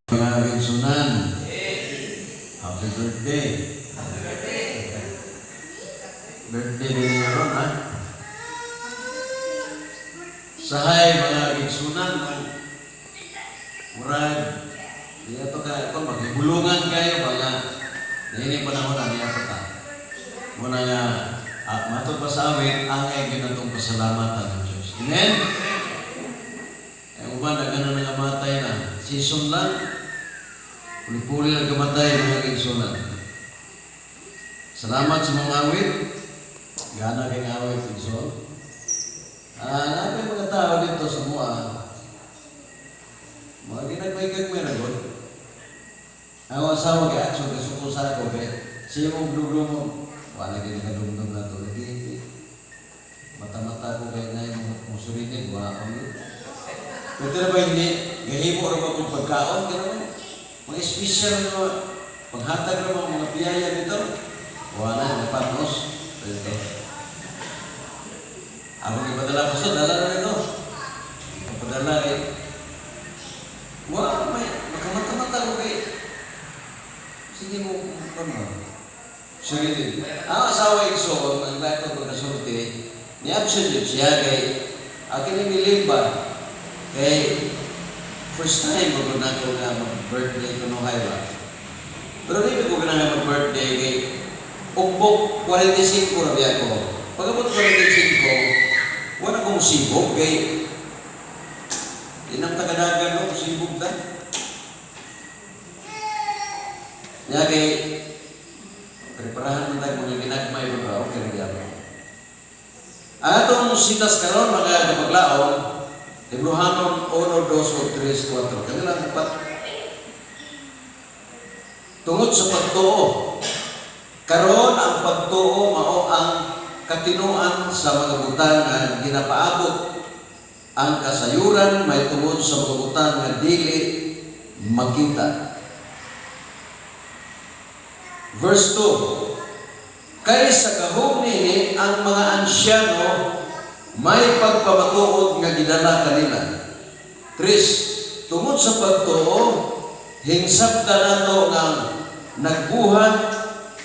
Mga kaigsuonan, happy birthday. Birthday din niya ron, ha? Sahay, mga kaigsuonan, ang murag, diya to ka, ito, maghibulungan kayo, mga, niini panahon na niya pa ta. Muna nga, matod pa sa awit, angay ginatong pasalamatan ng Diyos. Amen? Ang uban, na gano'n nga matay na, season lang, puli-puli lang kamatay, mga kaigsuonan. Salamat sa mga awit. Gana kay awit, igsoon. Ah, mga tao dito sa mua. Mga ginagmay-gagmay na gud. Ang asawa kay action kay suko sa ako kay siya mong dugdumon. Wala gyud nakadumdum na to. Lagi mata-mata ko kay na yung musurinig, wala ko yun. Pwede na ba hindi? Gahimo ra ba kung pagkaon? Gano'n. Mga special na mga panghatag na mga biyaya dito. Wala, napanos. Dito. Ako ipadala ko sa dala na ito. Ipadala eh. Wa, may makamata-mata ko kay. Sige mo, ano? Sarili. Ang asawa igsoon, ang lahat ko pagkasulti, ni absent yun siya kay, akin ni Limba, kay, first time mo na ko nga mag-birthday ko nung ba. Pero di ko ganahan mag-birthday kay, ugbok 45 na biya ko. Pag-abot 45, wala akong sibog kay, di nang tagadagan no, sibog ta. Niya kay, preparahan man tayo mga ginagmay ba, okay na gyapon. Ang atong sitas karon mga kapaglaon, Hebreohanon 1, 2, 3, 4. Kanilang upat. Tungod sa pagtuo. Karon ang pagtuo mao ang katinuan sa mga butang nga ginapaabot. Ang kasayuran may tungod sa mga butang nga dili makita. Verse 2. Kay sa gahom nini ang mga ansyano may pagpamatuod nga gidala kanila. Tres, tungod sa pagtuo, hingsabta nato nga nagbuhat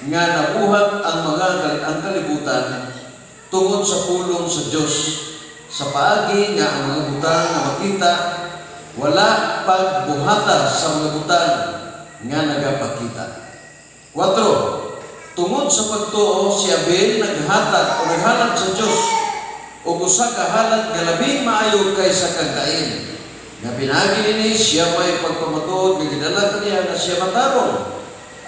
nga nabuhat ang mga ang kalibutan tungod sa pulong sa Dios sa paagi nga ang mga butang nga makita wala pagbuhata sa mga butang nga nagapakita. Kwatro, tungod sa pagtuo si Abel naghatag o naghalad sa Dios og usa ka halad nga labing maayo kaysa kang Cain. Nga pinaagi nini siya may pagpamatuod nga gidala kaniya nga siya matarong.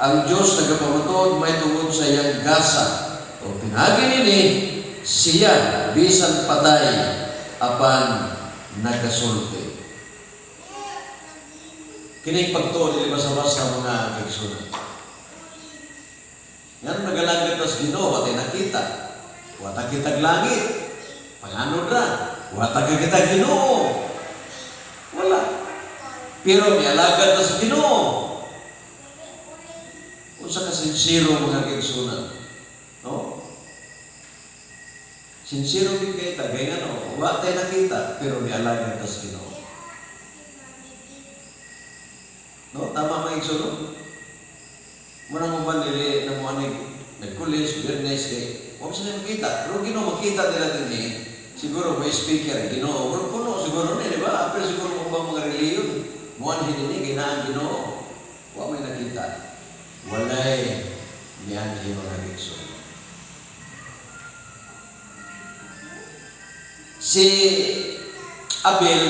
Ang Dios nagapamatuod may tungod sa iyang gasa. O pinaagi nini siya bisan patay apan nagasulti. Kining pagtuo dili basta-basta, mga kaigsuonan. Ngan nagalagad tas Ginoo, wa nakita. Wa ta kitag langit. Panganod ra. Wa ta kita Ginoo. Wala. Pero mialagad ta sa Ginoo. Unsa ka sincero, mga kaigsuonan. No? Sincero gid kay ta kay ngano, wa tay nakita pero mialagad ta sa Ginoo. No, tama, mga igsoon. Muna mo ba nili na mo ani nagkulis, Biyernes kay wa sila makita. Pero Ginoo makita nila din eh. Siguro may speaker, Ginoo. Pero puno siguro ni, di ba? Pero siguro mo ba mga reliyon? Muanhin ini ginaan Ginoo. Wa may nakita. Walay nianhi, mga igsoon. Si Abel,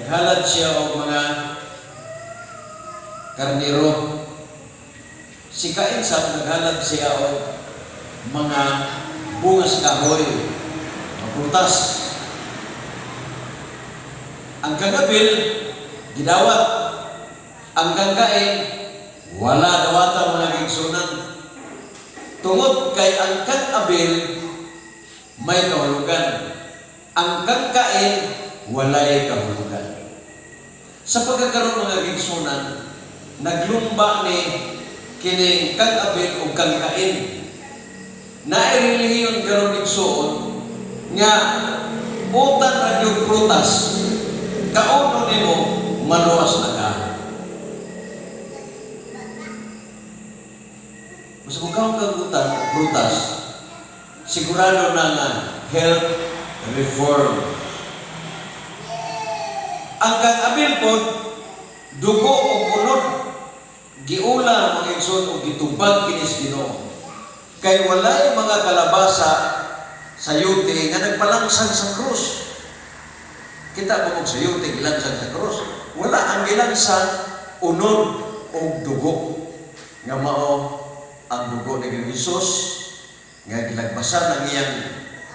naghalad siya og mga karnero. Si Cain sa naghalad siya og mga bunga sa kahoy, mga prutas. Ang kang Abel, gidawat. Ang kang Cain, wala dawata, mga kaigsuonan. Tungod kay ang kang Abel, may kahulugan. Ang kang Cain, walay kahulugan. Sa pagkakaroon, mga kaigsuonan, naglumba ni kining kang Abel o kang Cain. Naay relihiyon karon, igsuon, nga utan ra gyud prutas. Kauno nimo Maluwas na ka. Mas kung kaon kang utan, prutas, sigurado na nga health reform. Ang kang Abel po, dugo o unod, giula, mga igsoon, o gitubag kinis Ginoo. Kay walay mga kalabasa, sayuti nga nagpalangsang sa krus. Kita mo kung sayuti gilangsang sa krus. Wala ang gilangsang, unod o dugo. Nga mao ang dugo ni Hesus nga gilagbasan ang iyang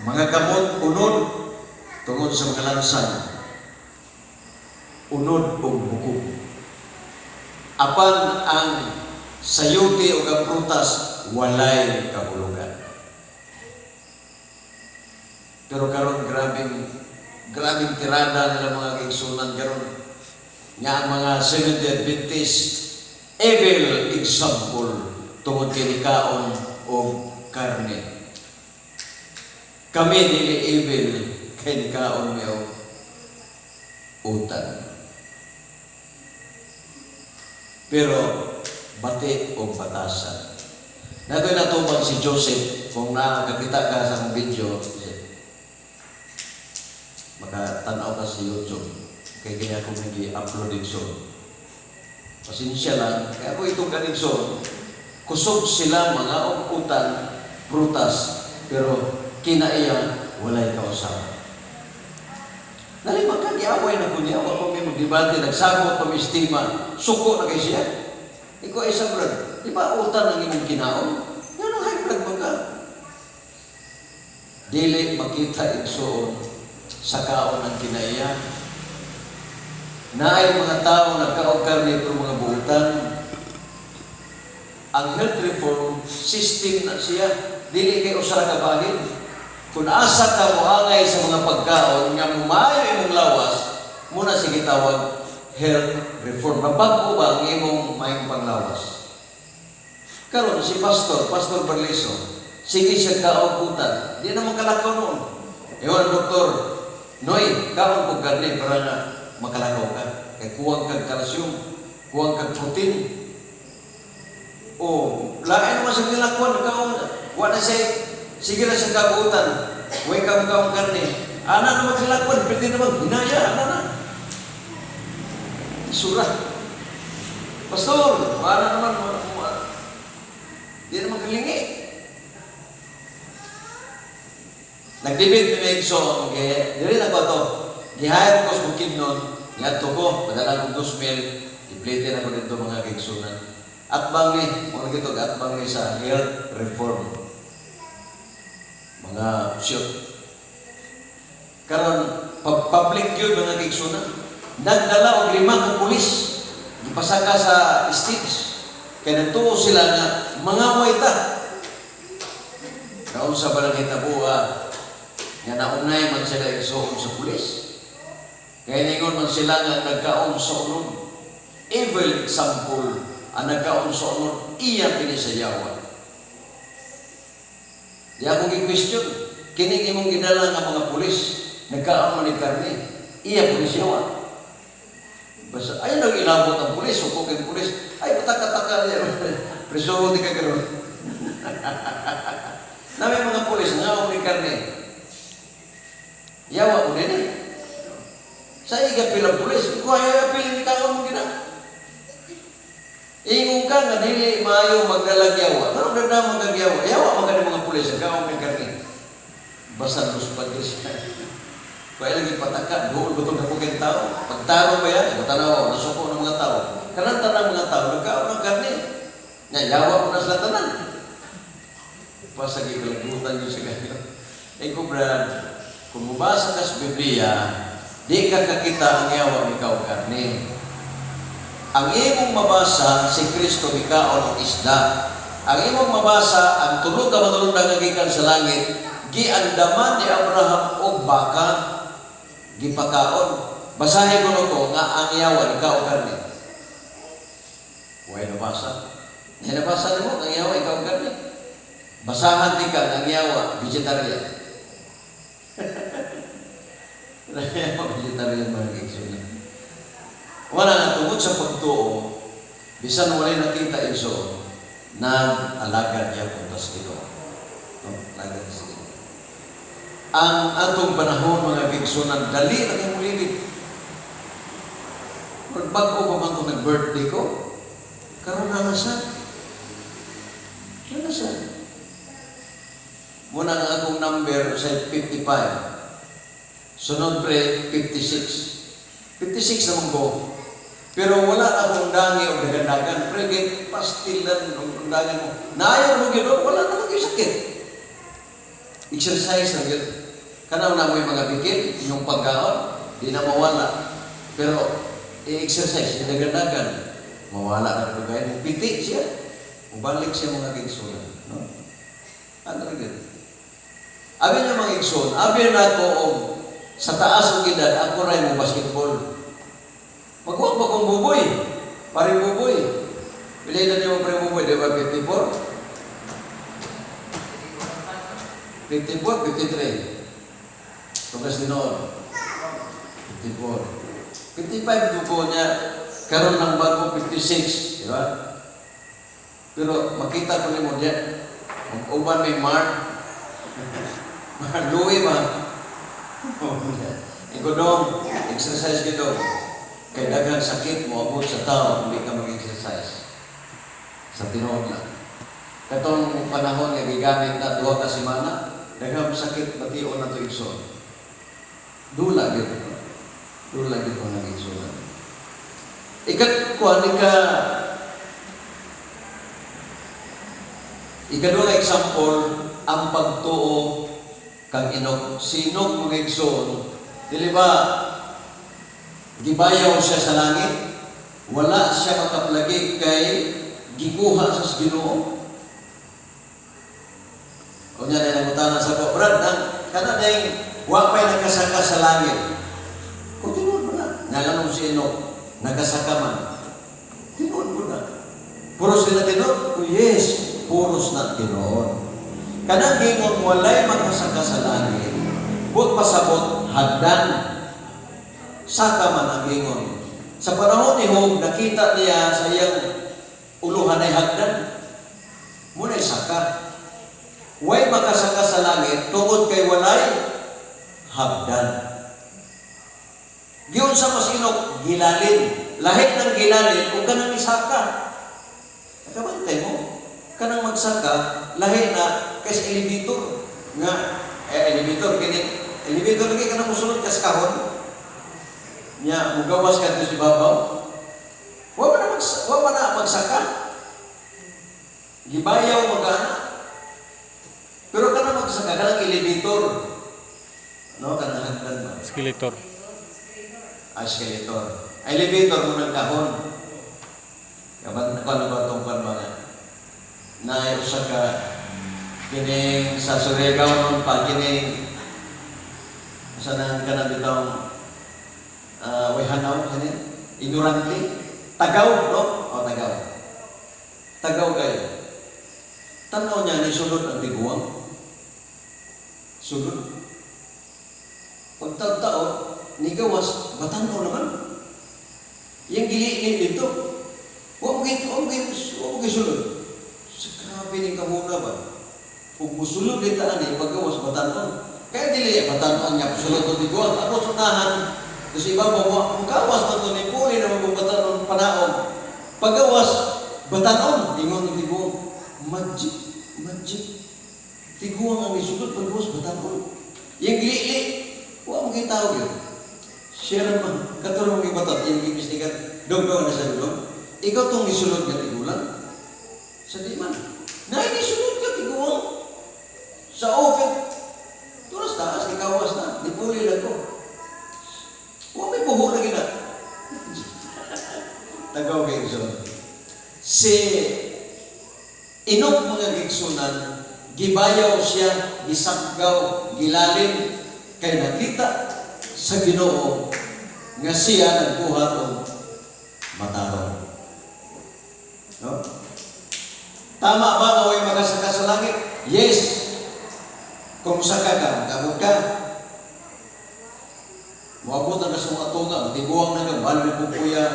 mga kamot, unod tungod sa mga langsang, unod og bukog. Apan ang sayuti o ang prutas, walay kahulugan. Pero karon, grabing grabing tirada nila, mga kaigsunan, karon nga ang mga Seventh Adventist evil example tungod kay nikaon og karne. Kami dili evil kay nikaon mi og utan. Pero bati og batasan. Natoy natubang si Joseph, kung nakakita ka sa akong video, makatanaw ka sa YouTube. Kay kaya ako nag-upload igsoon. Pasensya lang, kaya ako itong ganigson, kusog sila mga og utan, prutas, pero kinaiya, walay kausap. Nalima ka, giaway na ko niya, wa pa may magdebate, nagsabot pa may estima, suko na kay siya. Ikaw isa, brad, di ba utan ang imong kinaon? Yan ang high blood mo ka. Dili makita, igsoon, sa kaon ang kinaiya. Naay mga tao nagkaog karne pero mga buutan. Ang health reform system na siya, dili kay usa ka bahin. Kung asa ka moangay sa mga pagkaon nga mumayo imong lawas, muna sige tawag health reform. Mabag-o ba ang imong maayong panglawas? Karon si Pastor, Pastor Barliso, sige siya kaog utan. Di na makalakaw noon. Ewan, doktor, Noy, kaon kog karne para nga makalakaw ka. Kay kuwang kag calcium, kuwang kag protein. O, lain naman sa nilakwan, kaon. Wa na siya, sige na siya kabuutan. Huwag ka kaon karne. Ana naman kilakwan, pwede naman, hinaya, ana na. Surat. Pastor, wala naman, di naman kalingi. Nagdibit ni Megson, kaya dili na ko to. Gihire ko sa Bukidnon, niadto ko, padala ko 2,000, iplite na ko dito, mga kaigsunan. Atbang ni, mga gito, atbang ni sa health reform. Mga shoot. Karon public yun, mga kaigsunan. Nagdala og lima ka pulis, gipasaka sa stage. Kaya nagtuo sila nga mga ta. Naunsa ba lang hitabua nga naunay man sila igsuon sa pulis. Kaya ningon man sila nga nagkaon sa unod. Evil example ang nagkaon sa unod, iya kini sa yawa. Di ako gi-question, kining imong gidala nga mga pulis, nagkaon man ni karne, iya pulis yawa. Basta, ay nang ilabot ang pulis, suko kay pulis, ay pataka-taka niya. Preso di ka karon. Nami mga pulis, nga ni karne. Yawa ko din eh. Sa iga pila pulis, ikaw ay pila ni kaon mo gina. Ingon ka nga dili maayo magdalag yawa. Pero ganda magag yawa. Yawa maganda mga pulis, kaon ni karne. Basta luspad siya. Kaya lagi pataka, doon ba itong kay tao? Pagtaro ba yan? Tanaw, nasuko ng mga tao. Kanang tanang mga tao, nagkaon ng karne. Nya, yawa ko na sila tanan. Pasagi kalagutan yun sa ganyan. Eh ko, Brad, kung mubasa ka sa Biblia, di ka kakita ang yawa mikaw karne. Ang imong mabasa, si Kristo mikaon og isda. Ang imong mabasa, ang tulo ka madulong gikan sa langit, giandaman ni Abraham og baka, gipakaon. Basahin ko no to nga ang yawa ikaw karne. Way nabasa. Nay nabasa nimo ang yawa ikaw karne. Basahan di ka ang yawa vegetarian. Yawa vegetarian, mga kaigsunan. Wala nga tungod sa pagtuo, bisan walay nakita, igsoon, nag-alagad niya punta sa Ginoo. No? Alagad sa Ginoo. Ang atong panahon, mga kaigsuonan, dali na kay mulilid. Bag-o pa man itong nag-birthday ko, karon na nasa. Na nasa. Muna ang akong number sa 55. Sunod pre, 56. 56 naman ko. Pero wala akong dangi o dagandagan. Pre, kay pastilan ang undangan mo. Naayon mo gyud, wala naman gyud sakit. Exercise na gyud. Kanaw na mo yung mga bikil, inyong pagkaon, di na mawala. Pero i-exercise, dagandagan, mawala na kadugayan. Piti siya. Mubalik siya, mga kaigsuonan. No? Ano rin yun? Abi niya, mga igsoon, abi na ako og sa taas og edad, ako ray mo basketball. Maghuwag ba kong buboy? Paring buboy. Pila na niyo paring buboy, di ba 54? 54, 53. Tugas dinoon. 54. 55 dugo niya, karon lang bago 56, di ba? Pero makita ko nimo diyan, mag-uban may Mark. Mark Louis ba? Ikaw dong, exercise gito. Kay daghang sakit mo abot sa tao kung di ka mag-exercise. Sa tinuod lang. Katong panahon nga gigamit na 2 ka semana, daghang sakit bation na to, igsoon. Dula gyud. Dula gyud mga igsoon. Ikat kuan ikaduha nga example, ang pagtuo kang Enoch. Si Enoch, mga igsoon, dili ba gibayaw siya sa langit? Wala siya makaplagi kay gikuha sa Ginoo. Unya na nangutana sa ko, "Brad, nang kana ding wa pa'y nakasaka sa langit." Kung tinuod mo na, nganong si Enoch nakasaka man? Tinuod mo na. Puros sila tinuod? Oh, yes, puros na tinuod. Kanang gingon walay makasaka sa langit, buot pasabot, hagdan. Saka man ang gingon. Sa panahon ni Job, nakita niya sa iyang uluhan ay hagdan. Muna'y saka. Way makasaka sa langit tungod kay walay hagdan. Giyon sa masinok, gilalin. Lahit ng gilalin, o kanang isaka. Nakabantay mo. Kanang magsaka, lahi na kaysa elevator. Nga, eh, elevator, kini, elevator lagi kanang musulod ka sa kahon. Nya, mugawas ka sa ibabaw. Wa man na magsaka. Gibayaw magana. Pero kanang magsaka, kanang elevator. No, kanang hagdan ba? Escalator. Ah, escalator. Elevator mo ng kahon. Kaban ko ano ba itong kan mga na usa ka kining sa Surigao nun pa kining sa nang kanang bitong way hanaw kini ignorantly tagaw, no? O tagaw, tagaw kayo. Tanaw niya ni sulod ang tiguang sulod. Pagtagtao ni gawas, batan-on naman yang gili dito. Wa mo sulod sa grabe ni kahuna ba. Ug musulod dito ani, paggawas, batan-on. Kaya dili batan-on nga sulod to tiguang ako sunahan. Kasi iba mo mugawas man to ni puli na mo batan-on panaog. Paggawas, batan-on, ingon ng tiguang. Magic, magic. Tiguang ang isulod, paggawas, batan-on. Yang gili, wa mo kay tao yun. Siya man, katulong mong ibatot, yung imbestigan, dong na sa dulong. Ikaw tong isulod nga tigulang. Sa di man. Na isulod ka tiguang. Sa open. Turas taas, ikawas na. Di puli lang ko. Wa may buho na gina. Tagaw kay igsoon. Si Enoch, mga kaigsuonan, gibayaw siya, gisakgaw, gilalin, kay nakita sa Ginoo nga siya nagbuhat og matarong. No? Tama ba nga way makasaka sa langit? Yes. Kung saka ka, makabot ka. Moabot ang ka sa mga tunga, matibuang na ka, balo ni kuya,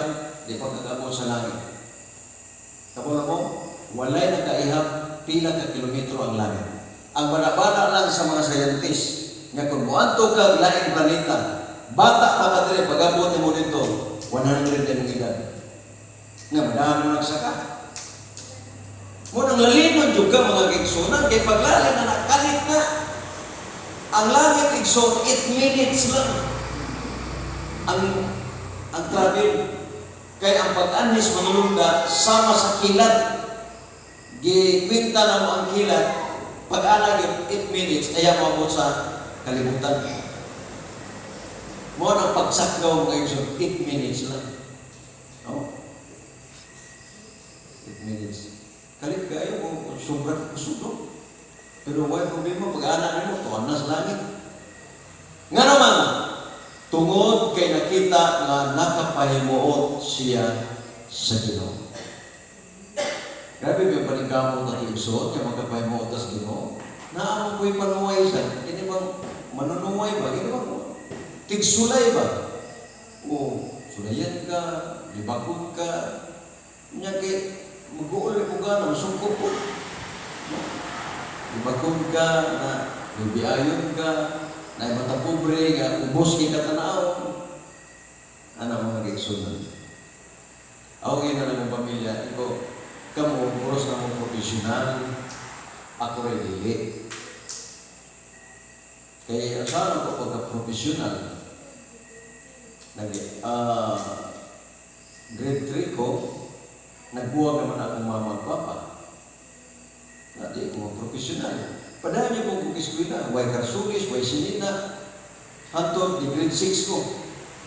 di pa kagabot sa langit. Kabalo mo, walay nakaihap pila ka kilometro ang langit. Ang bana-bana lang sa mga scientist, nga kung muadto ka laing planeta, bata pa ka dire, pag-abot nimo dito, 100 na imong edad. Nga, madahan mo nagsaka. Mo nang lalimon jud ka, mga kaigsunan, kay paglalim na nakalit na. Ang langit, igsoon, 8 minutes lang ang travel. Kay ang pag-anhis manulungga sama sa kilat. Gikwinta na mo ang kilat, pag-ana 8 minutes, ayaw mo abot sa kalibutan. Mo nang pagsakgaw, mga igsoon, 8 minutes lang. No? 8 minutes. Kalit kayo kung sobrang kusog. Pero why problema pag anak nimo tuwan na sa langit. Nga naman, tungod kay nakita nga nakapahimuot siya sa Ginoo. Grabe ba yung paningkamot na igsoon kay makapahimuot sa Ginoo? Naamo ko'y panuway sa kini bang manunuway ba? Kini bang tigsulay ba? O sulayan ka, libakon ka, nya kay mag-uol ko ka, masungkop ko. No? Libakon ka, na bibiayon ka, na mata pobre, nga ubos kay katanaw. Ano mga kaigsunan? Ako ngayon na lang pamilya, iko, kamo, puros na mong profesional, ako rin dili. Kaya asawa ko pagka-professional, grade 3 ko, nagbuwag naman akong mama at papa. Na di ko profesional. Padayon niyo kong eskwela, way karsulis, way sinina. Hantod, di grade 6 ko.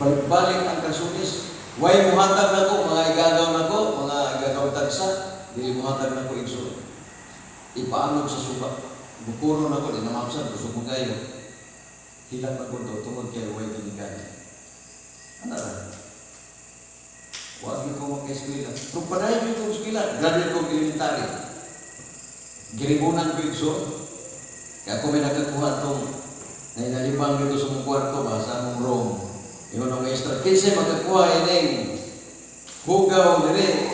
Balik-balik ang karsulis. Way muhatag na ko, mga igagaw na ko, mga igagaw tagsa, dili muhatag na ko, igsoon. Ipaanog sa suba. Bukuro na ko, di na maapsan, gusto ko kayo. Hilak na ko to, tungod kay way ginikan. Ano ra? Wag ko maka-eskwela. Pero padayon ko eskwela, graduate ko elementary. Giribunan ko, igsoon. Kaya ako may nakakuha itong nainalibang dito sa mong kwarto ba, sa mong room. Ingon ang maestra, "Kinsay makakuha ining hugaw dire?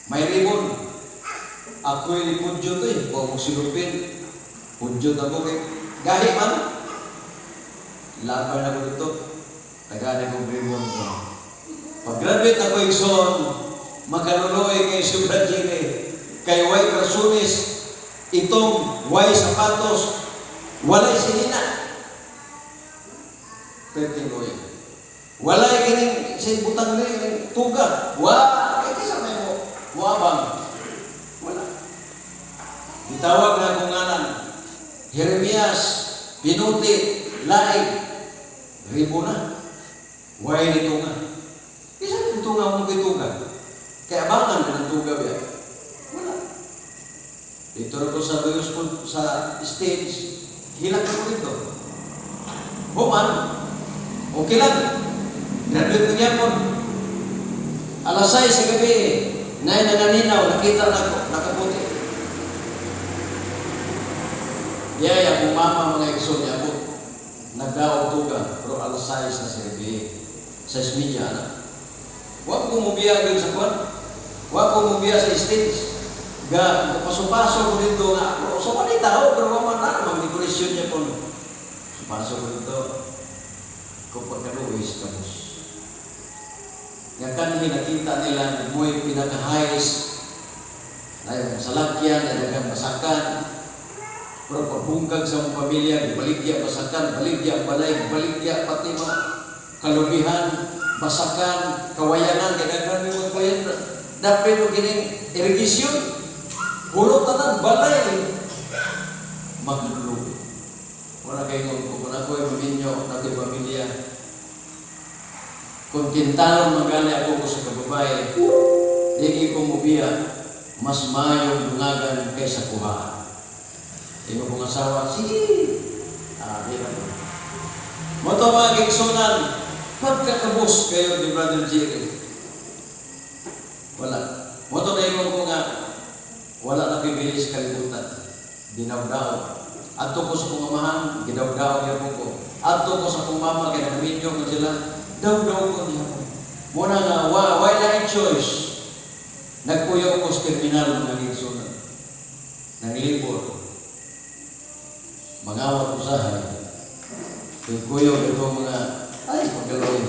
May ribbon." Ako'y pudyo to eh. Huwag mong silupin. Pudyo ako kay gahi man. Laban ako dito. Tagaan akong ribbon ko. Pag-graduate ako, igsoon, makaluluoy kay si Jerry. Kay way karsunis, itong way sapatos, walay sinina. Perting ko. Walay kining sa butang ni kining tuga. Wa kay kisa may mo muabang. Wala. Gitawag na akong ngalan. Jeremias, Pinuti, Laig, Ribo na. Way nito nga. Isa nito nga mong kituga. Kaya abangan ka ng tuga biya. Wala. Dito na ko sa Duyos sa stage, hilak ko dito. Human, okay lang. Graduate ko yapon. Alas 6 sa gabi, na nananinaw, nakita na ko, nakaputi. Yaya, kung mama, mga igsoon niya ako, nagdaog tuga, pero alas 6 na sa gabi, 6:30 na. Wa ko mubiya gyud sa kwan. Wa ko mubiya sa stage. Ga, paso-paso ko dito nga, so wala tao, pero wa man na, mang dekorasyon niya po. Paso ko dito, kung pagkaluwis, tapos. Nga kanhi nakita nila, mo'y pinaka-highest, na yung salakyan, na daghang masakan, pero pagbungkag sa mong pamilya, baligya basakan, baligya balay, baligya pati mga kalubihan, basakan, kawayanan, kaya daghan may mga kawayan. Dapat mo kining irrigation, hulot tanan, balay, maglulubi. Wala kayo kung ako ay maminyo, natin pamilya. Kung kintalon magali ako ko sa kababay, di ko mubiya, mas mayong dungagan kaysa kuhaan. Imo kong asawa, sige. Ah, di ba? Moto mga kaigsunan, pagkakabos kayo ni Brother Jerry. Wala. Moto na ingon ko nga, wala na bibilis kalibutan. Dinawdaw. Adto ko sa kong amahan, gidawdaw niya po ko. Adto ko sa akong mama kay nagminyo man sila. Daw-daw ko niya. Muna nga, why na choice? Nagpuyo ko sa terminal, mga igsuonan. Nanglibor. Mangawat usahay. Kuyo ito mga, ay, magaloy.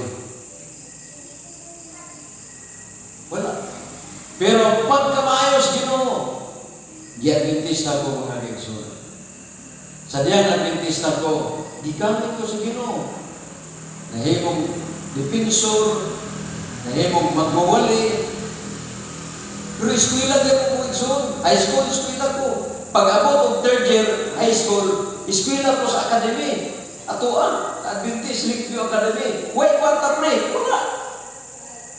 Wala. Pero pagka maayos Ginoo, gi-Adventista ko, mga igsuonan. Sa diyang Adventista ko, gigamit ko sa Ginoo. Nahimong defensor, nahimong magwawali. Pero eskwela di ako ko, igsoon. High school, eskwela ko. Pag abot og third year high school, eskwela ko sa academy. Atoa, Adventist Lakeview Academy. Way kwarta, pre, wala.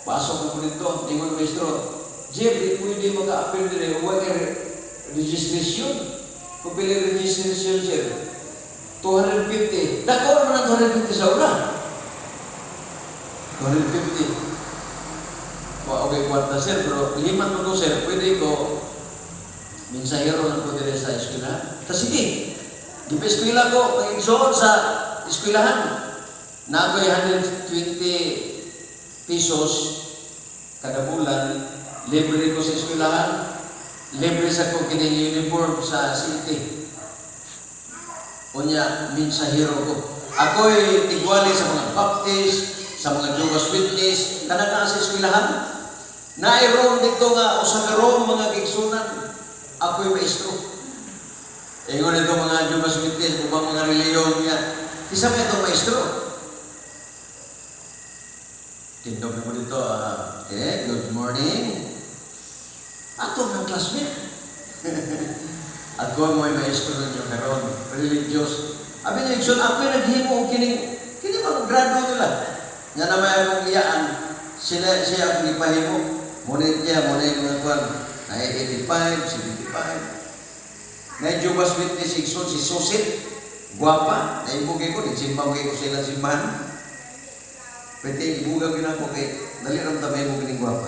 Pasok ko dito, ingon maestro, "Jeff, di pwede maka-appeal dire, wa kay registration." Kung pili registration, sir, 250. Dako naman ang 250 sa una. 250. Wa okay kwarta, sir, pero lima to, sir, pwede ko mensahero lang ko dire sa eskwela. Ta sige. Di pa eskwela ko, pag sa eskwelahan. Na ako'y 120 pesos kada bulan, libre ko sa eskwelahan, libre sa ko kining uniform sa city. Unya, mensahero ko. Ako'y tigwali sa mga Baptist, sa mga Jehovah's Witness, kanang naa sa eskwelahan. Naay room dito nga, usa ka room, mga kaigsuonan. Ako'y maestro. Ingon ito mga Jehovah's Witness, ubang mga reliyon niya. Isa mo itong maestro. Tindog mo dito, ah, okay, good morning. Ato ng classmate. Ako mo'y maestro ninyo karon, religious. Abi niya, igsoon, ako'y naghimo og kining, kini mga grado nila. Nga na may akong iyaan, sila siya akong gipahimo. Ngunit niya, ngunit mga kwan, na 85, 75. Na Jehovah's Witness, igsoon, si Susit, guwapa, naibugay ko, nagsimba ko sila simbahan. Pwede ibugaw yun ako kay dali ram tamay mo kining guwapa.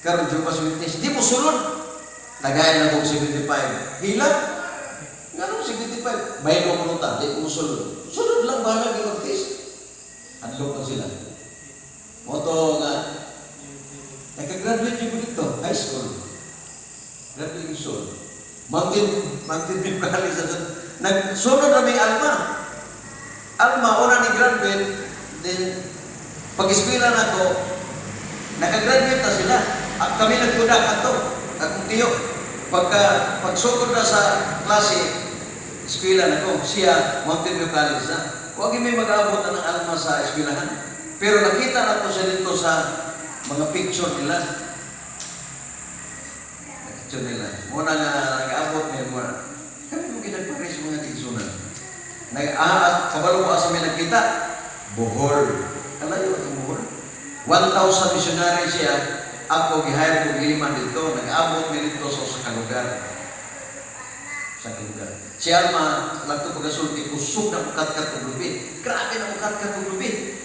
Karon Jehovah's Witness, di mo sulod. Tagayan na kong 75. Hila? Nga nung 75? Bayad mo kuno ta, di mo sulod. Sulod lang, bahala kayo mag-test. Hadlok lang sila. Moto nga, nagka-graduate yung dito, high school. Graduate yung school. Mountain View College. Nagsunod na may Alma. Alma, una ni graduate, then pag-eskwela na ko, nakagraduate na sila. At kami nagkudak ato, akong tiyo. Pagka, pagsugod na sa klase, eskwela na ko, siya, Mountain View College na. Huwag may mag-abot na ng Alma sa eskwelahan. Pero nakita na ko siya dito sa mga picture nila. Picture nila. Muna nga nag-abot may mga kami mo ginagpares, mga kaigsuonan. Nag-aat, kabalo ko asa may nagkita. Bohol. Kalayo ang Bohol. 1,000 missionary siya. Ako, gihire ko lima dito. Nag-abot mi dito sa usa ka lugar. Sa lugar. Si Alma, lagto pagkasulti, kusog na mukat-kat og lubi. Grabe na mukat-kat og lubi.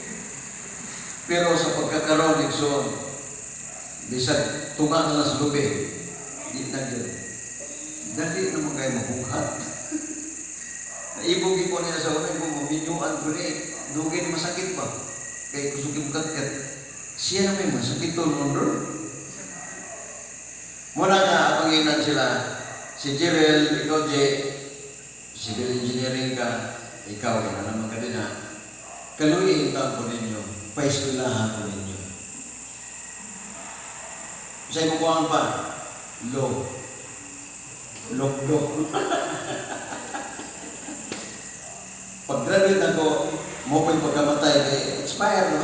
Pero sa pagkakaroon, igsoon, bisag tunga na lang sa lubi, di na yun. Dali naman kayo mahunghat. Naibog ko niya sa una, ibog maminyuan ko ni, dugay ni masakit pa. Kay kusog yung kat. Siya na may masakit to, no? Muna nga, panginan sila, si Jirel, ikaw, Jay, civil engineering ka, ikaw, ina naman ka din ha. Kaluyin ko ninyo, paeskwelahan ko ninyo. Sa imong kuhaan pa, law. Lokdo. Pag graduate ako, mo ko'y pagkamatay, kay expire, no?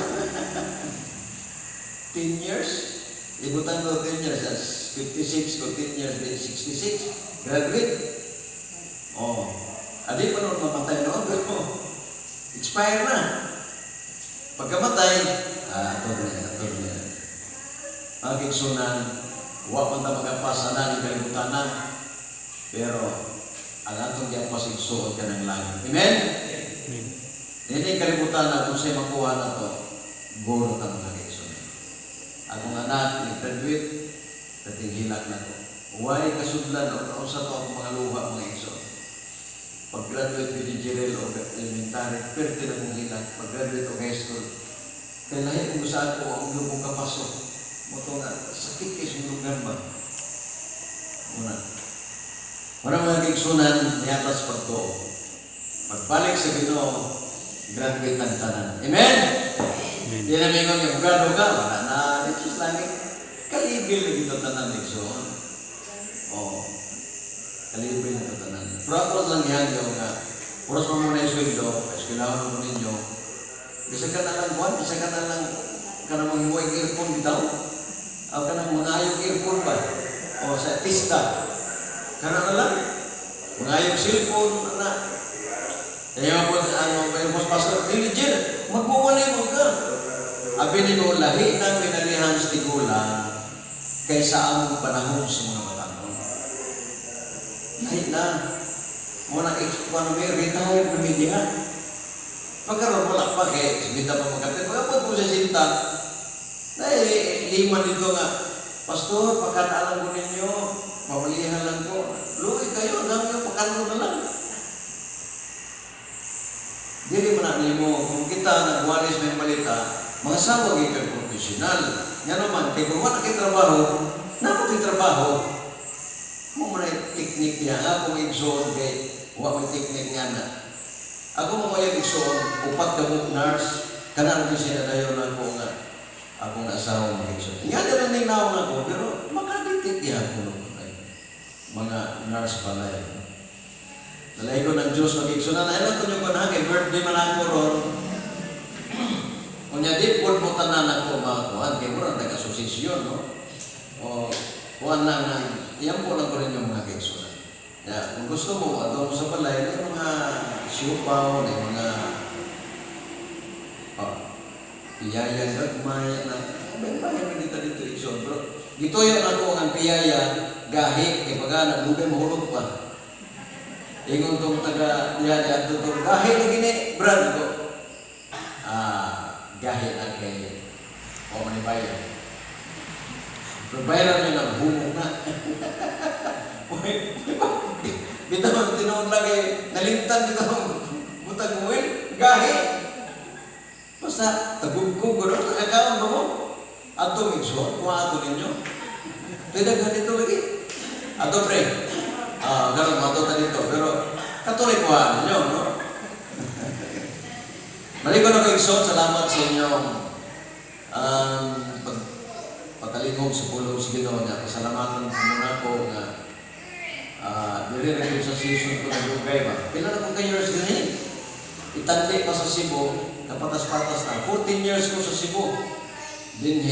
10 years? Ibutan ko 10 years, as 56 ko 10 years, di 66. Graduate. Oh. Adi pa noon mamatay noon, pero expire na. Pagkamatay, ah, ato na, ato na. Ang kaigsuonan, wa man ta magapas ana ni kalibutanan, pero ang atong giapas, igsuon ka ng langit. Amen? Amen. Dili kalibutan na kung sa'yo makuha na to, goro ta, mga kaigsuonan. Akong anak, ni-graduate, dating hilak na ko. Way kasudlan o kausa to akong mga luha, mga igsoon. Pag-graduate ko ni Jirel og elementary, pwerte na kong hilak. Pag-graduate og high school, kay lahi ko sa ako ang iyong kong kapasok. Mao to nga, sakit kay sundungan ba? Una. Wala, mga kaigsunan, niatas pagtuo. Pagbalik sa Ginoo, graduate ang tanan. Amen? Amen. Di na mingon nga abogado ka, wala na dito sa langit. Kalibil na gito tanan, igsoon. Oh. Kalibil na ito tanan. Pero ako lang yan yung nga, oras mo muna yung sweldo, eskwelahan mo ninyo. Bisa ka na lang buwan, bisa ka na lang ka na manghiway earphone bitaw. O ka nang mga ayong earphone ba? O sa tista. Kana na lang. Mga ayong cellphone na. Kaya po ang mga pastor, "Dili Jer, magbuwalay mo ka." Abi nimo, lahi ng minalihan sa tigulang kaysa among panahon sa mga batanon. Lahi na. Mo na economy, retired na media. Pagkaroon wala pa kay simita pa magkapit. Pagkabot ko sa sinta, dahil lima dito nga, "Pastor, pagkataalan ko ninyo, pamalihan lang ko." Luwi kayo, ang dami yung pagkano na lang. Dili man na nimo kung kita nagwalis may balita, mga sawa gyud kag profesional. Nga naman kay kung wala kay trabaho, namo kay trabaho. Mo man ay technique niya akong igsoon kay wa may technique nga na. Ako mo may igsoon, upat ka buok nurse, kana ra siya dayon ako nga akong asawa mga igsoon. Nga dira ning naong ako pero makaditik gyapon no. Mga nurse balay. Nalay ko ng Diyos mag-igsoon na ilang ko nyo kay birthday man ako ron. Unya di pud mo tanan ako makuan kay mura taga-asosasyon, no. O kuan lang ng iyan po lang ko rin yung mga kaigsunan. Ya, kung gusto mo adto mo sa balay may mga siupaw, may mga oh, piyaya gagmay na may bahay man dito dito igsoon. Pero gituyo na ko ang piyaya gahi kay baga nagdugay mahulog pa. Ingon tong taga diha di adto tong gahi na gini brad ko. Ah, gahi na kay o man bayad. Pero bayaran niya ng humok na. Bitaw tinuod lang kay nalimtan bitaw butang oil, gahi. Basta tagugkog ko nakakaon ba mo? Ato igsoon, kuha ato ninyo. Kaya daghan dito lagi. Ato pre. Ah, karon mato ta dito pero katuloy kuha ninyo, no? Balik ko na kay igsoon, salamat sa inyong pag pagkalingog sa pulong sa Ginoo nga pasalamatan ko muna ko nga dili ra gyud sa season ko nagdugay ba. Pila na kong ka years dinhi? Itandi pa sa Cebu, kapatas-patas na. 14 years ko sa Cebu. Dinhi.